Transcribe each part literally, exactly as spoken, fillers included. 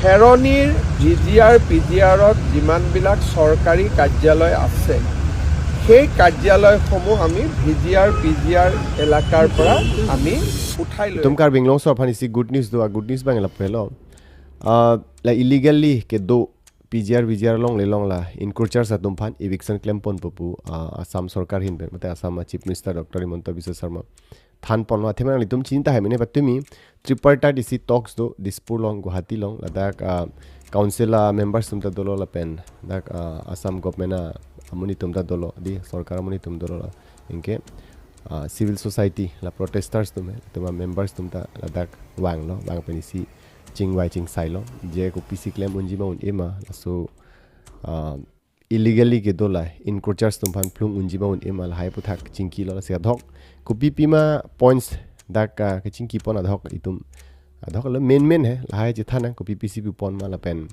খেৰণিৰ V G R, P জি আৰত যিমানবিলাক চৰকাৰী কাৰ্যালয় আছে, সেই কাৰ্যালয়সমূহ আমি V G R, P G আৰ এলেকাৰ পৰা আমি উঠাই লৈ Itum Karbi Anglong aso aphan isi good news do, a good news abang lapu helo. Ah, la illegally kedo P G R, V G R along le along la encroachers atum aphan eviction klemponpo pu, ah, Assam sorkar ahin pen, mate Assam a Chief Minister Doctor Himanta Biswa Sarma thanponlo. Athema nanglitum chini tahai mene patumi tripartite isi talks do Dispur along, Guwahati along, ladak, ah, council a members atum ta dolo lapen dak, ah, Assam government a amonit atum ta dolo, di sorkar amonit atum dolo la. Anke, ah, civil society la protesters atum he, atum a members atum ta ladak vanglo, vang pen isi chingvai chingsailo, je kopisi klem unji ma un-e ma, laso, ah, illegally kedo la encroachers atum aphan phlung unji ma un-e ma, lahai aphuthak chingkilo. Lasi adhok kopi pima points dak, ah, kachingkipon adhok itum, adhok lo main main he, lahai chethan nang kopi pisi pipon ma lapen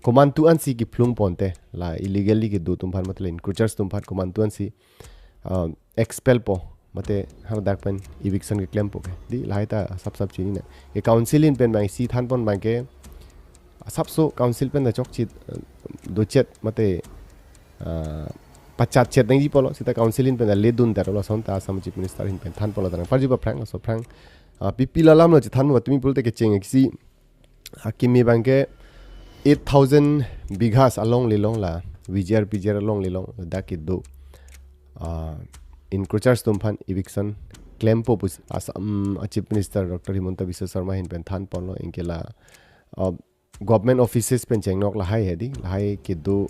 komantu ansi kephlungponte la illegally kedo atum aphan, mate la encroachers atum aphan komantu ansi, ah, expelpo, mate haladak pen eviction keklempo ke, di lahai ta sap sap chini na. Ke council ahin pen abang isi thanpon abang ke, asapso council pen ta chokche, eh, dochet mate, ah, pachatchet nangji pulo, seta council ahin pen ta ledun ta lo, lason ta Assam Chief Minister ahin pen thanponlo, ta nangparjupo aphrang, laso aphrang, ah, pipi la alam lo chethanpo, tumi pulote kecheng isi akimi abang ke eight thousand bighas along le along la V G R, P G R along le along dak kedo, ah, encroachers atum aphan eviction klempo pusi Assam, ah, Chief Minister Doctor Himanta Biswa Sarma ahin pen thanponlo. Anke la, ah, government offices pen chengnok lahai he di, lahai kedo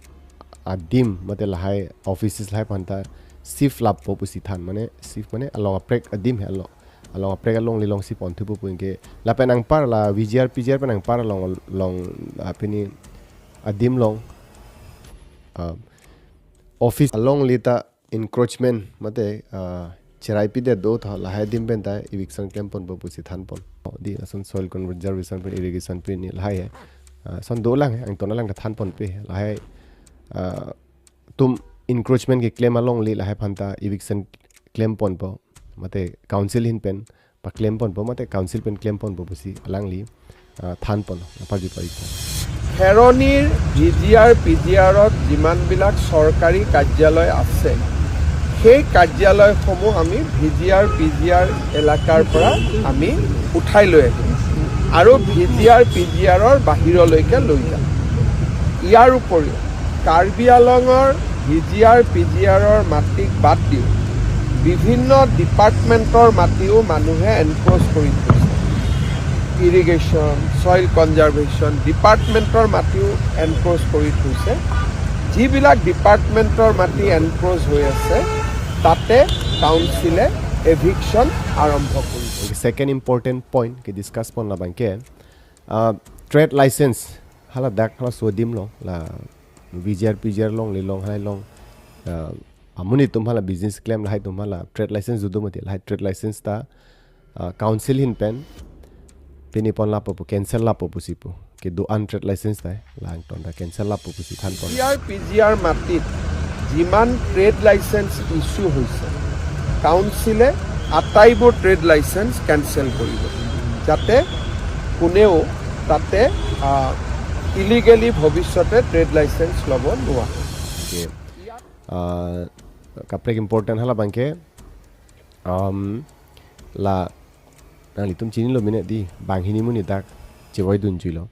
adim, mate lahai offices lahai aphan ta shift lappo pusi than, mane shift mane along aprek adim he, along, along aprek along le along si ponthupo pu. Anke lapen anpar la V G R, P G R pen anpar along, along, ah, pini adim along, ah, office along le ta encroachment mate, ah, cherai pidet do tha, lahai adim pen ta eviction klemponpo pusi thanpon. Di lason soil conservation pen, irrigation pen ni lahai he. Ah, lason dolang he, angton alang ta thanponpe lahai, ah, atum encroachment keklem along le lahai aphan ta eviction klemponpo, mate council ahin pen paklemponpo, mate council pen klemponpo pusi alangli, ah, thanpon, aparju parita. খেৰণিৰ V G R, P জি আৰত যিমানবিলাক চৰকাৰী কাৰ্যালয় আছে, সেই কাৰ্যালয়সমূহ আমি V G R, P G আৰ এলেকাৰ পৰা আমি উঠাই লৈ আহিম আৰু ভি জি আৰ, পি জি আৰৰ বাহিৰলৈকে লৈ যাম। ইয়াৰ উপৰিও কাৰ্বি আংলঙৰ ভি জি আৰ, পি জি আৰৰ মাটিক বাদ দিও বিভিন্ন ডিপাৰ্টমেণ্টৰ মাটিও মানুহে এনক্ৰ'চ কৰি থৈছে। ইৰিগেশ্যন, ছইল কনজাৰ্ভেশ্যন ডিপাৰ্টমেণ্টৰ মাটিও এনক্ৰ'চ কৰি থৈছে। যিবিলাক ডিপাৰ্টমেণ্টৰ মাটি এনক্ৰ'চ হৈ আছে, তাতে কাউন্সিলে এভিকশ্যন আৰম্ভ কৰিব। Second important point ke discuss pon labang ke, ah, trade license, haladak halaso adim lo la V G R, P G R along le along, halai along, ah, amonit atum hala business klem lahai atum hala trade license dodo mati, lahai trade license ta, ah, council ahin pen pini pon lapo pu, cancel lapo pusi pu. Kedo-an trade license ta, la angton ta cancel lapo pusi thanpon. V G R, P G R মাটিত যিমান trade licence issue হৈছে, কাউন্সিলে আটাইবোৰ trade licence cancel কৰিব, যাতে কোনেও তাতে, আহ, ইলিগেলি ভৱিষ্যতে ট্ৰেড লাইচেন্স ল'ব নোৱাৰে। Anke, ah, kaprek important halabang ke, um, la nanglitum chinilo mene di, banghini amonit dak chevoidunjuilo.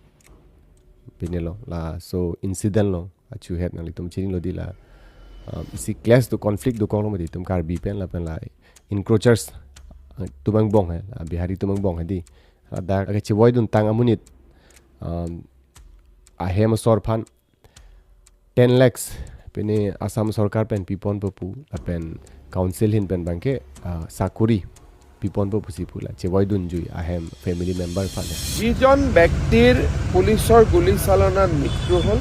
Pinelo, laso incident along achuhet nanglitum chinilo di la, um, isi clash do, conflict dokoklo mati itum Karbi pen lapen la encroachers, uh, atum angbong he, la Bihari atum angbong he di. Ladak ke chevoidun tang amonit, um, ahem asor aphan ten lakhs pini Assam sorkar pen piponpo pu lapen council ahin pen abang ke, ah, sakori piponpo pusi pu la chevoidunjui ahem family member aphan he. যিজন ব্যক্তিৰ পুলিচৰ গুলীচালনাত মৃত্যু হ'ল,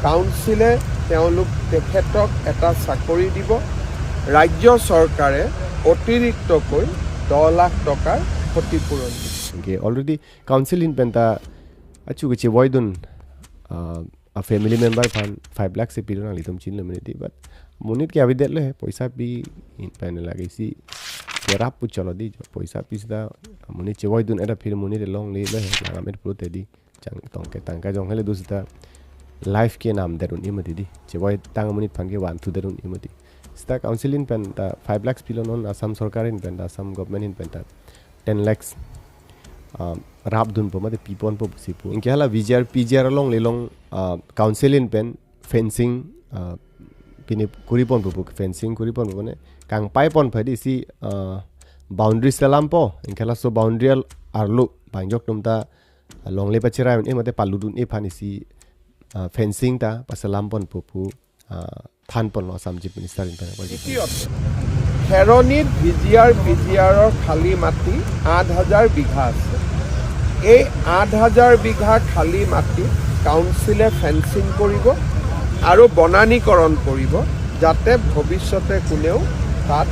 কাউন্সিলে তেওঁলোক, তেখেতক এটা চাকৰি দিব। ৰাজ্য চৰকাৰে অতিৰিক্তকৈ দহ লাখ টকাৰ ক্ষতিপূৰণ দিব। Anke already council ahin pen ta achu ke chevoidun, ah, a family member aphan five lakhs si pido, nanglitum chinilo mene di, but monit ke avedetlo he, poisa pi ahin pen lake isi kerap pu cholo di, poisa pi seta monit chevoidun, eta phir monit longle lo he, langam et pulote di. Chang tong ke tangka jong hele do sita life ke namdet un-e mati di. Chevoi tang amonit aphan ke vanthudet un-e mati. Sita council ahin pen ta five lakhs pilo, non Assam sorkar ahin pen ta, Assam government ahin pen ta ten lakhs, ah, rapdunpo mate piponpo pusi pu. Anke hala V G R P G R alongle along, ah, council ahin pen fencing, ah, pine kuriponpo pu, fencing kuriponpo ne kangpaiponpo di si, ah, boundary selampo. Anke laso boundary al-, arlo bangjok atum ta longle pachera un-e mate palutdun-e aphan isi, ah, fencing ta paselamponpo pu, ah, thanponlo Assam Chief Minister ahin pen. দ্বিতীয়তে, খেৰণিত V G R, P জি আৰৰ খালী মাটি আঠ হাজাৰ বিঘা আছে। এই আঠ হাজাৰ বিঘা খালী মাটি কাউন্সিলে ফেন্সিং কৰিব আৰু বনানীকৰণ কৰিব, যাতে ভৱিষ্যতে কোনেও তাত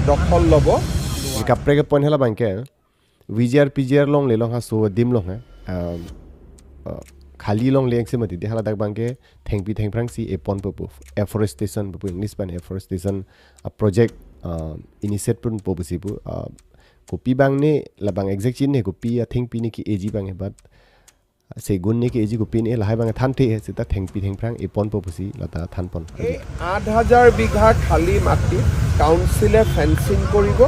দখল ল'ব নোৱাৰে। Kaprek ke point hala abangke, V G R P G R alongle along ha so adim along he. Um, uh, khali alongle angse mati di, haladak abangke thengpi thengphrang si eponpo pu. Afforestation pu, English pen afforestation, uh, project, uh, initiate ponpo pusi pu. Uh, kopi abang ne labang exact chinine, kopi athengpi ne ke-eji abang he, but segun ne ke-eji, kopi ne, lahai abang thanthe he, sita thengpi thengphrang eponpo pusi lata thanpon. এই আঠ হাজাৰ বিঘা খালী মাটি কাউন্সিলে ফেন্সিং কৰিব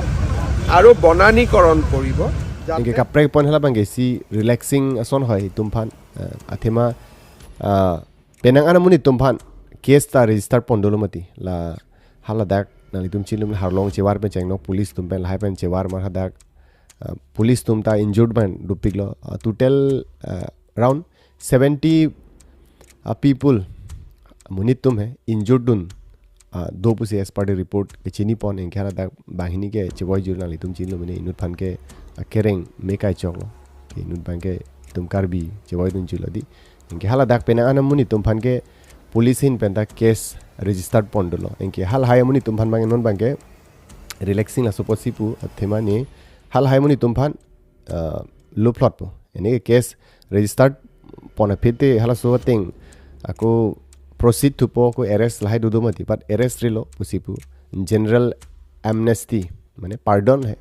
আৰু বনানীকৰণ কৰিব, যাতে Anke kaprek point hala abangke si relaxing ason hoi atum aphan, eh, athema, ah, penang an amonit atum aphan case ta register pon dolo mati. La haladak nanglitum chinilo, harlong chevar pen chengnok police atum pen, lahai pen chevar mar hadak, ah, police atum ta injured abang dopiklo. Ah, total, ah, around seventy, ah, people, amonit atum he injured dun, ah, do pusi as per the report kechinipon. Anke haladak banghini ke chevoi jur, nanglitum chinilo mene inut aphan ke, ah, kereng me kai choklo. Ke inut abangke itum Karbi chevoidun chilo di. Anke haladak penang an amonit atum aphan ke police ahin pen ta case registered pon dolo. Anke halahai amonit atum aphan abang non abangke relaxing laso apotsi pu, athema ne halahai amonit atum aphan, ah, luphlotpo. Ene case registered pon aphi te halaso ateng ako proceed thupo, ako arrest lahai dodo mati, but arrest rilo pusi pu. General amnesty, mane pardon he.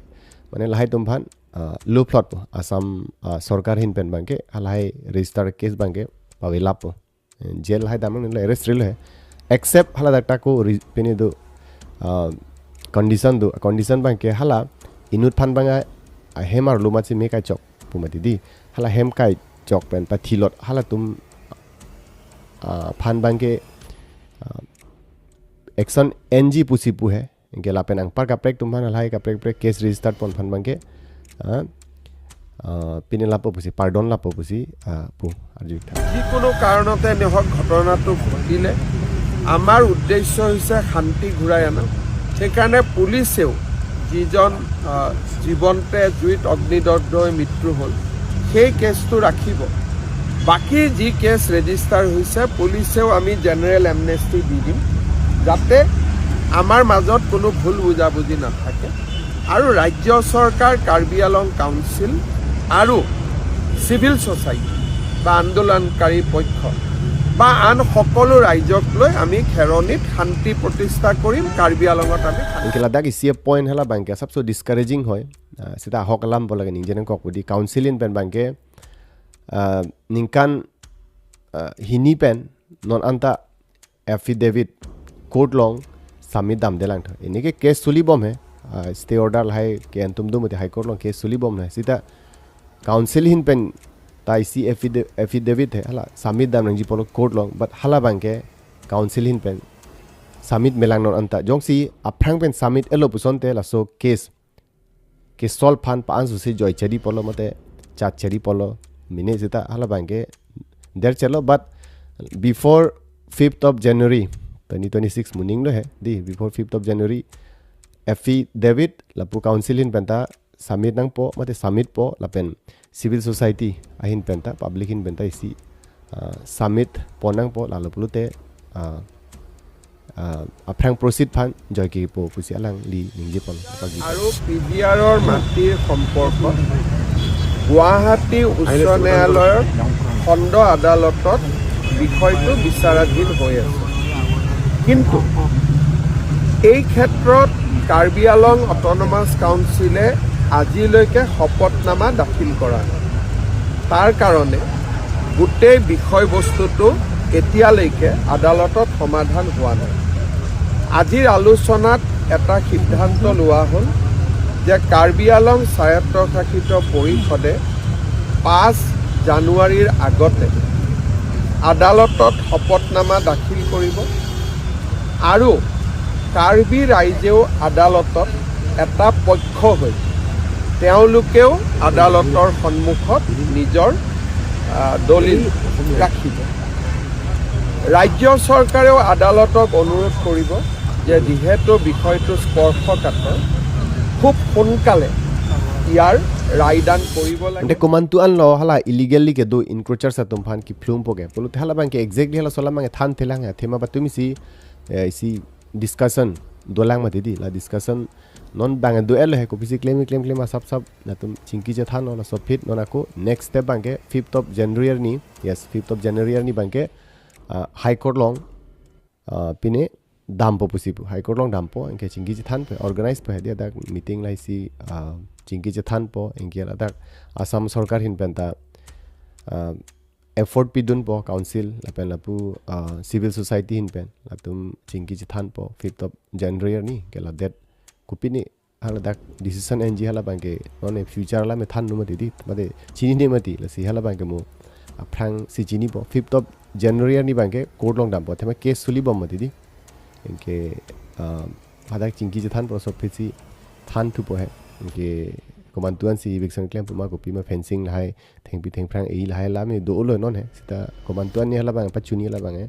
Mane lahai atum aphan, ah, luphlotpo Assam, ah, sorkar ahin pen abangke halahai register case abangke pavelappo. Eh, jail lahai damnang nilo, arrest rilo he. Except haladak ta ako re-, pine do, ah, condition do, condition abangke hala inut aphan abang a-, ahem arlo matsi me kai chok pu mati di. Hala hem kai chok pen pathilot halatum, ah, aphan abangke, ah, action enji pusi pu he. Anke lapen anpar kaprek atum aphan halahai kaprek kaprek case registered pon aphan abangke, ah, ah, pine lapo pusi, pardon lapo pusi, ah, pu arju tha. যিকোনো কাৰণতে নহওক, ঘটনাটো ঘটিলে আমাৰ উদ্দেশ্য হৈছে শান্তি ঘূৰাই অনা। সেইকাৰণে পুলিচেও যিজন, আহ, জীৱন্তে জুইত অগ্নিদগ্ধ হৈ মৃত্যু হ'ল, সেই কেছটো ৰাখিব। বাকী যি কেছ ৰেজিষ্টাৰ হৈছে, পুলিচেও আমি জেনেৰেল এমনেষ্টি দি দিম, যাতে আমাৰ মাজত কোনো ভুল বুজাবুজি নাথাকে। আৰু ৰাজ্য চৰকাৰ, কাৰ্বি আংলং কাউন্সিল আৰু চিভিল ছ'চাইটি বা আন্দোলনকাৰী পক্ষ বা আন সকলো ৰাইজক লৈ আমি খেৰণিত শান্তি প্ৰতিষ্ঠা কৰিম। কাৰ্বি আংলঙত আমি শান্তি Anke ladak isi a point hala abangke asapso discouraging hoi. Ah, sita ahok alam bola ke ningje nangkok pu di, council ahin pen abangke, ah, ningkan, ah, hini pen non anta affidavit court along submit damdelang tho. Ene ke case solibom he, ah, stay order lahai ke entum do mati, High Court along case solibom he. Sita council ahin pen ta isi affida-, affidavit he, hala submit damnangji pulo court along, but hala abangke council ahin pen submit melang non anta. Jongsi aphrang pen submit elo pusonte laso case ke solve aphan pa-an susi joi chari pulo mate chat chari pulo, mine sita hala abangke der chelo, but before fifth of January twenty twenty-six moning lo he di, before fifth of January affidavit lapu council ahin pen ta submit nangpo mate submit po, lapen civil society ahin pen ta, public ahin pen ta isi, ah, submit pon nangpo, lalo pulote, ah, ah, aphrang proceed aphan joi kepo pusi alangli ningje pon apagi. আৰু P G আৰৰ মাটিৰ সম্পৰ্কত গুৱাহাটী উচ্চ ন্যায়ালয়ৰ খণ্ড আদালতত বিষয়টো বিচাৰাধীন হৈ আছে। কিন্তু এই ক্ষেত্ৰত কাৰ্বি আংলং অট'নমাছ কাউন্সিলে আজিলৈকে শপতনামা দাখিল কৰা নাই। তাৰ কাৰণে গোটেই বিষয়বস্তুটো এতিয়ালৈকে আদালতত সমাধান হোৱা নাই। আজিৰ আলোচনাত এটা সিদ্ধান্ত লোৱা হ'ল যে কাৰ্বি আলং স্বায়ত্তশাসিত পৰিষদে পাঁচ জানুৱাৰীৰ আগতে আদালতত শপতনামা দাখিল কৰিব আৰু কাৰ্বি ৰাইজেও আদালতত এটা পক্ষ হৈ তেওঁলোকেও আদালতৰ সন্মুখত নিজৰ, আহ, দলিল ৰাখিব। ৰাজ্য চৰকাৰেও আদালতক অনুৰোধ কৰিব যে যিহেতু বিষয়টো স্পৰ্শকাতৰ, খুব সোনকালে ইয়াৰ ৰায়দান কৰিব লাগে। Ante komantu anlo hala illegally kedo encroachers atum aphan kephlumpo ke pulote hala abangke exactly halaso alam abangke thanthelang ya, athema patumi si, eh, isi discussion dolang mati di, la discussion non abang do-etlo he, kopisi klem klem klem asap sap latum chingki chethanlo, laso aphi non ako next step abangke fifth of January arni, yes, fifth of January arni abangke, ah, High Court along, ah, pine dampo pusi pu, High Court along dampo, anke chingki chethanpo, organize po he di, adak meeting lahai si, ah, chingki chethanpo, anke ladak Assam Sorkar ahin pen ta, ah, effort pidunpo, council lapen lapu, ah, civil society ahin pen, latum chingki chethanpo fifth of January arni, ke la date kopine hala dak decision enji hala abangke non future alam than nu mati di, mate chinine mati, lasi hala abangke mo aphrang si chinipo, fifth of January arni abangke court along dampo, athema case solibom mati di. Anke, ah, hadak chingki chethanpo, laso aphi si thanthupo he. Anke komantu an si eviction klempo ma, kopi ma, fencing lahai, thengpi thengphrang e lahai alam do-olo non he. Seta komantu an ni hala abang pachuni hala abang he,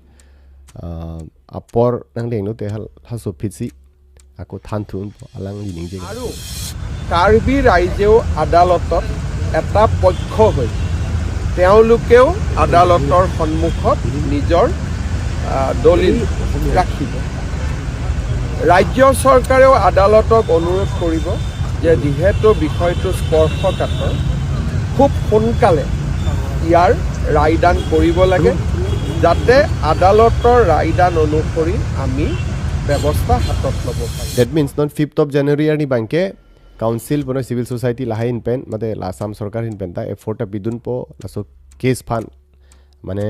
ah, apor nangdenglo te hal, halaso aphi si ako thanthunpo, alangli ningje. আৰু কাৰ্বি ৰাইজেও আদালতত এটা পক্ষ হৈ তেওঁলোকেও আদালতৰ সন্মুখত নিজৰ, আহ, দলিল ৰাখিব। ৰাজ্য চৰকাৰেও আদালতক অনুৰোধ কৰিব যে যিহেতু বিষয়টো স্পৰ্শকাতৰ, খুব সোনকালে ইয়াৰ ৰায়দান কৰিব লাগে, যাতে আদালতৰ ৰায়দান অনুসৰি আমি ব্যৱস্থা হাতত ল'ব পাৰোঁ। That means non fifth of January arni abangke council puno civil society lahai ahin pen, mate la Assam Sorkar ahin pen ta effort ta pidunpo, laso case aphan, mane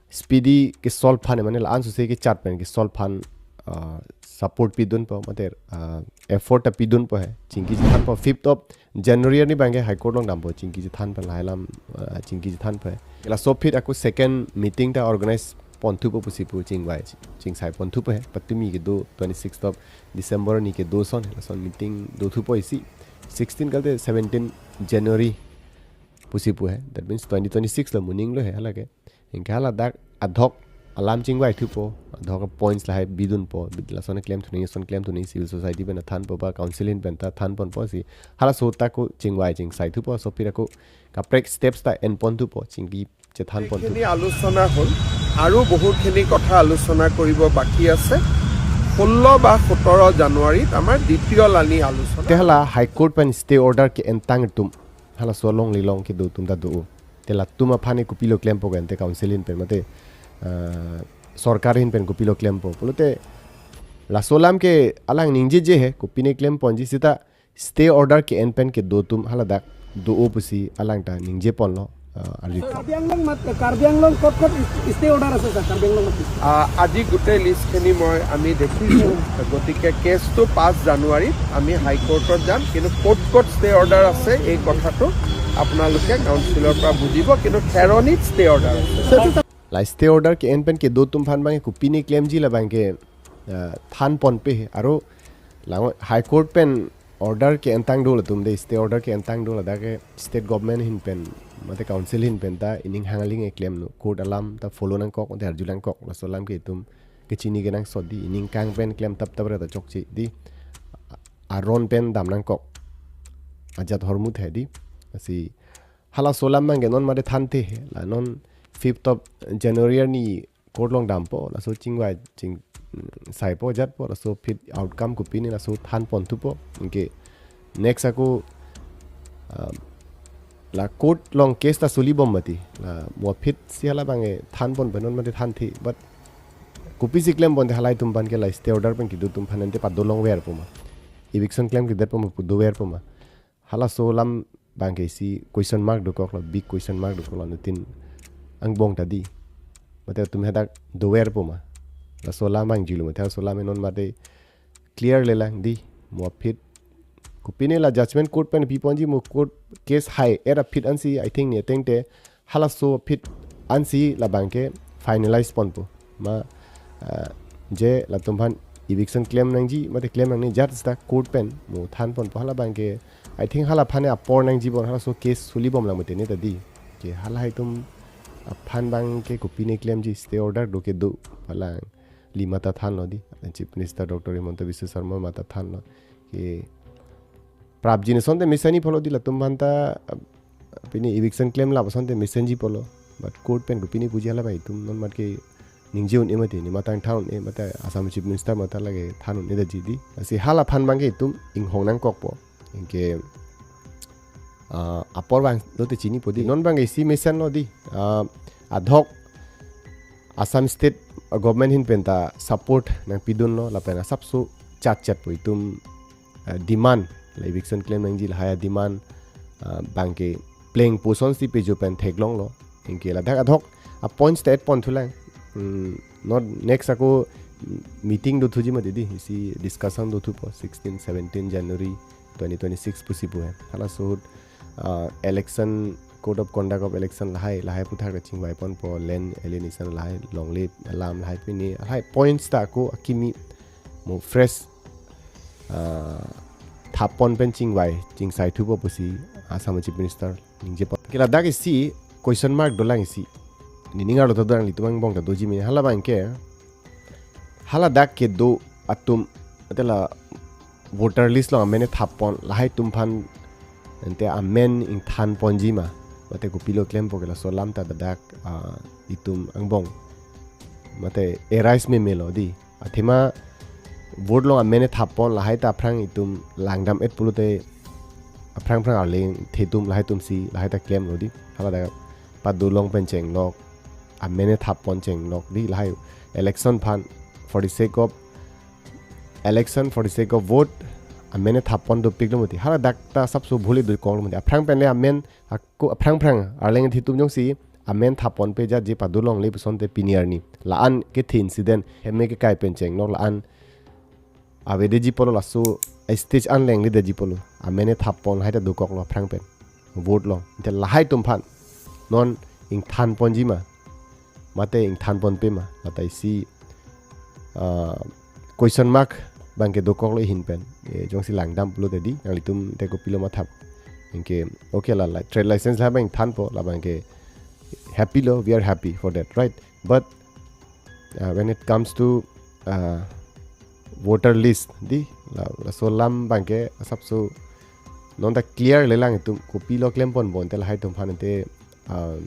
speedy ke solve aphan, mane la-an suse kechat pen ke solve aphan, ah, support pidunpo, mate, ah, effort ta pidunpo he, chingki chethanpo fifth of January arni abangke High Court along dampo, chingki chethanpo lahai alam, ah, chingki chethanpo he. Laso aphi ako second meeting ta organize ponthupo pusi pu chingvai, chingsai ponthupo he, patumi kedo twenty-sixth of December arni kedo ason, lason meeting dothupo isi, sixteen kalte seventeen January pusi pu he. That means twenty twenty-six lo, muning lo he hala ke. Anke hala dak adhok alam chingvaithupo, adhok points lahai bidunpo, bid-, lason klemthu nangji, lason klemthu nangji, civil society pen thanpo ba council ahin pen ta thanponpo si, halaso ta ako chingvai chingsaithupo, laso aphi ako kaprek steps ta enponthupo, chingki chethanponthu। এইখিনি আলোচনা হ'ল আৰু বহুখিনি কথা আলোচনা কৰিব বাকী আছে। ষোল্ল বা সোতৰ জানুৱাৰীত আমাৰ দ্বিতীয় লানি আলোচনা। Te hala High Court pen stay order ke-entang atum, halaso alongle along kedo atum ta do. Te latum aphan kopilo klempo ke, ante council ahin pen mate, ah, sorkar ahin pen kopilo klempo pulote laso alam ke alang ningjeje he, kopine klemponji, seta stay order ke-en pen kedo atum hala dak do-o pusi alang ta ningjeponlo, ah, arju. Karbi Anglong mat, Karbi Anglong ক'ত ক'ত stay order আছে sir? Karbi Anglong mat। আহ, আজি গোটেই লিষ্টখিনি মই, আমি দেখিছোঁ। গতিকে কেছটো পাঁচ জানুৱাৰীত আমি হাইকোৰ্টত যাম, কিন্তু ক'ত ক'ত ষ্টে অৰ্ডাৰ আছে এই কথাটো আপোনালোকে কাউন্সিলৰ পৰা বুজিব, কিন্তু খেৰণিত ষ্টে অৰ্ডাৰ আছে। La stay order ke-en pen kedo atum aphan abangke kopine klemji, la abangke, ah, thanponpe he. Aro la High Court pen order ke-entang do latum de, stay order ke-entang do, ladak ke state government ahin pen mate council ahin pen ta ining hangling eklem no, court alam ta follow nangkok, mate arju nangkok, laso alam ke itum kechini kenangsot di, ining kang pen klem tap tap ra ta chokche di, aron pen dam nangkok, ajat hormu the di. Lasi halaso alam abangke non mate thanthe he, la non fifth of January arni court along dampo, laso chingvai ching, mm, saipo jatpo, laso aphi outcome kopine laso thanponthupo. Anke next ako, ah, la court along case ta solibom mati, la mo aphi si hala abangke thanponpe, non mate thanthe, but kopisi klemponte, halai atum aphan ke la stay order pen kedo atum aphan ante padolongverpo ma, eviction klemkledetpo ma, padoverpo ma. Halaso alam abangke isi question mark dokoklo, big question mark dokoklo, nutin angbong ta di. Mate latum hadak dover po ma. Laso alam vangji lo mate laso alam non mate clear le lang di. Mo aphi kopine la judgment court pen piponji mo court case hai er aphi ansi, I think ne tengte halaso aphi ansi labang ke finalize ponpo. Ma, ah, je latum aphan eviction klem nangji, mate klem nangne judge ta court pen mo than ponpo halabang ke, I think hala aphan apor nangji bon halaso case suli bom lang mate ne ta di. Ke hala hai atum aphan abang ke kopine klemji, stay order do kedo, hala lima ta thanlo di. Chief Minister Doctor Himanta Biswa Sarma ma ta thanlo. Ke prapji ne asonte mesenji pulo di latum aphan ta, ah, pini eviction klem la asonte mesenji pulo. But court pen kopine puji halabang itum non mat ke ningje un-e mati, ne matang than un-e mati, Assam Chief Minister ma ta lake than un-e ta ji di. Lasi hala aphan abang ke itum inghong nangkokpo. Anke, ah, apor abang lote chinipo di. Non abang ke isi mesenlo di. Ah, adhok Assam State Government ahin pen ta support nangpidunlo lapen asapso chat chat po itum, ah, demand la eviction klem nangji lahai demand, ah, abang ke plengpo asonsi pejo pen theklonglo. Anke ladak adhok a points ta add pon thulang. Hmm, not next ako, mm, meeting do thuji mati di, isi discussion do thupo sixteen, seventeen January twenty twenty-six pusi pu hai. Halaso ahut, ah, election, code of conduct of election lahai, lahai aphuthak ta chingvai ponpo, land alienation lahai, longle alam lahai pini, lahai points ta ako akimi mo fresh, ah, thap pon pen chingvai, chingsai thupo pusi Assam Chief Minister ningje pon. Ke ladak isi question mark dolang isi. Nening arlo ta dolang, ilitum angbong ta doji mene halabang ke. Haladak kedo atum, mate la voter list along amen thap pon, lahai atum aphan ante amen ingthan ponji ma, mate kopilo klempo ke laso alam ta ladak, ah, itum angbong mate arise memelo di. Athema vote along amen thap pon lahai ta aphrang itum langdam-et pulote aphrang aphrang arleng the atum lahai atumsi lahai ta klemlo di. Haladak pado long pen chenglok, amen thap pon chenglok di lahai election aphan, for the sake of election, for the sake of vote, amen thap pon dopiklo mati. Haladak ta asapso bhule dokoklo mati. Aphrang pen le amen ako aphrang aphrang arleng the atum jongsi amen thap pon pe jat je pado longle pu asonte pini arni la-an kethe incident heme kekai pen chenglok la-an avedeji pulo, laso stage an lengledeji pulo. Amen thap pon lahai ta dokoklo aphrang pen vote along. Ante lahai atum aphan non ingthan ponji ma, mate ingthan ponpe ma, lata isi, ah, question mark abang ke dokoklo ahin pen. Eh, jongsi langdam pulote di, nanglitum te kopilo mathap. Anke, okay la, la, trade license lahai abang thanpo, labang ke happy lo, we are happy for that, right? But, uh, when it comes to, uh, voter list di, la, laso alam abang ke asapso non ta clear le lang itum, kopilo klem pon bon te lahai atum aphan te, um,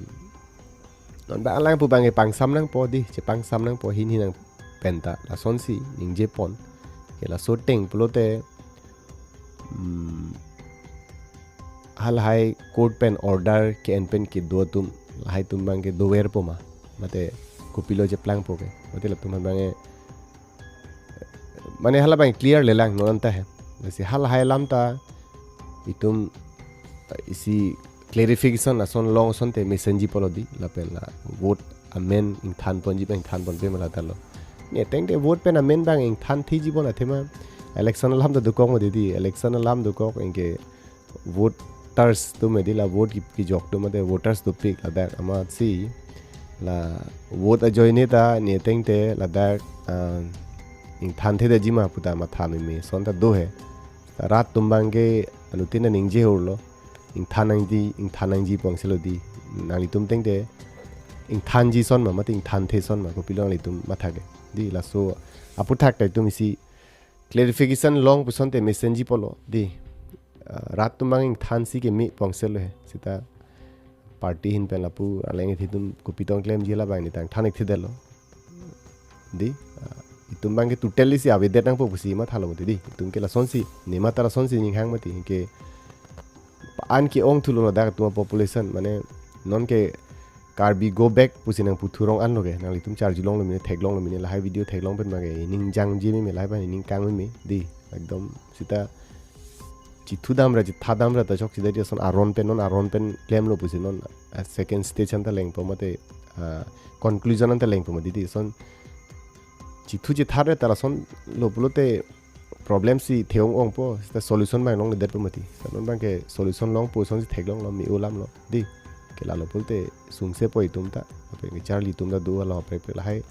non abang alang pu abang ke pangsam nangpo di, chepangsam nangpo, hin hin nang pen ta lasonsi ningje pon. Ke laso ateng pulote, hmm, halahai court pen order ke-en pen kedo atum, lahai atum abang ke dover po ma, mate kopilo cheplangpo ke, mate latum abang ke, mane hala abang clear le lang non anta he. Lasi halahai alam ta itum isi clarification ason long asonte mesenji pulo di, lapen la vote amen ingthan ponji abang ingthan ponpe ma lata lo. Ne tengte vote pen amen abang ingthan theji bon athema election alam ta dokok mati di, election alam dokok, anke voters atum mati la vote ki, kejok atum mate voters dopik ladak amatsi la vote ajoine ta ne tengte ladak, ah, ingthan thedeji ma pu ta matha meme ason ta do he. Rat atum abang ke anuttin ningje hurlo. Ingthan nangji, ingthan nangji pu angselo di. Nanglitum tengte ingthanji ason ma, mate ingthanthe ason ma, kopilo nanglitum matha ke. Di laso aphuthak ta itum isi clarification long pu asonte mesenji pulo di. Ah, rat atum abang ingthansi keme pu angselo he. Seta party ahin pen lapu arleng the atum kopi tong klemji, labang ne ta ingthan-ik thedetlo. Di, ah, itum abang ke totally si avedet nangpo pusi mathalo mati di. Itum ke lasonsi, ne matha lasonsi ninghang mati ke. An ke-ong thulo ladak atum population, mane non ke Karbi go back pusi nangpu thurong anlo ke. Nanglitum charjulonglo mine, theklonglo mine, lahai video theklong pen abang ke ning jangje meme, lahai abang ning kang meme di. Ekdom seta chithudam ra, chithadam ra ta chok sida di ason aron pen, non aron pen klemlo pusi non, ah, second stage anta lengpo mate ah, conclusion anta lengpo mati di. Lason chithu chithar-re ta lasonlo pulote problem si theong-ongpo, seta solution abang longledetpo mati. Seta non abangke solution longpo asonsi theklonglo, me-o alamlo di. Ke lalo pulote sungsepo itum ta, apre ke charli atum ta do alo, apre apre lahai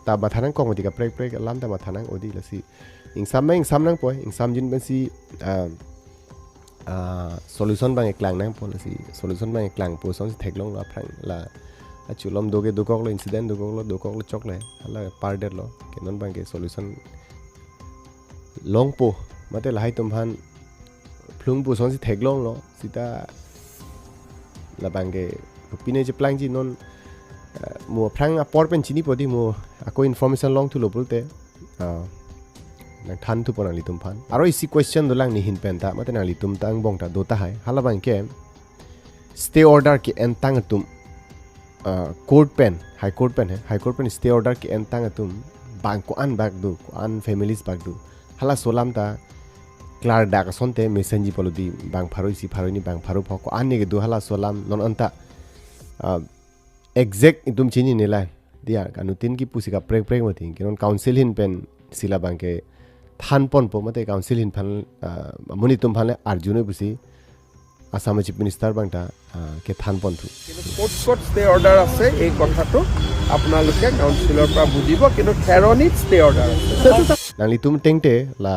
ta matha nangkok mati, kaprek kaprek alam ta matha nang-o di. Lasi ingsam abang ingsam nangpo, ingsamjin pensi, ah, ah, solution abang keklang nangpo, lasi solution abang keklangpo asonsi theklonglo aphrang la achu alom do ke dokoklo, incident dokoklo, dokoklo choklo, hala pardetlo. Ke non abangke solution longpo mate lahai atum aphan phlungpo asonsi theklonglo, seta labangke kopine cheplangji non, ah, mo aphrang apor pen chinipo di, mo ako information longthulo pulote, ah, nangthanthupo nanglitum aphan. Aro isi question dolang nehin pen ta, mate nanglitum ta angbong ta do tahai. Hala abangke stay order ke-entang atum, ah, court pen, High Court pen he, High Court pen stay order ke-entang atum bang ko-an bak do, ko-an families bak do. Halaso alam ta klardak asonte mesenji pulo di, bang pharo isi, pharo hini, bang pharo pho, ko-an ne kedo, halaso alam non anta, ah, exact itum chinine la. Diya, anuttin kipusi kaprek kaprek mati. Ke non council ahin pensi labangke thanponpo mate council ahin aphan, ah, amonit atum aphan le arjunoi pusi Assam Chief Minister abang ta, ah, kethanponthu. কিন্তু ক'ত ক'ত stay order আছে এই কথাটো আপোনালোকে কাউন্সিলৰ পৰা বুজিব, কিন্তু খেৰণিত ষ্টে অৰ্ডাৰ আছে। Nanglitum atengte la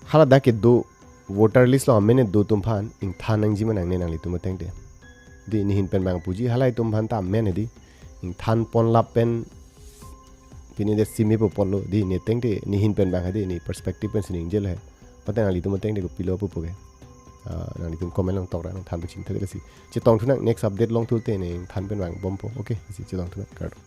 hala dak kedo voter list along amen kedo atum aphan ingthan nangji ma nangne nanglitum atengte. Di nehin pen abang puji, hala itum aphan ta amen di. Ingthanpon lap pen pine de simi po ponlo di, ne atengte nehin pen abang di, ne perspective pensi ningjelo he. Mate nanglitum atengte kopilo pupo ke. Ah, nanglitum comment along tokra nangthan pachini thek lasi. Chetongthu nang, next update longthu te ne than pen vangbompo. Okay, lasi chetongthu nang, kardom.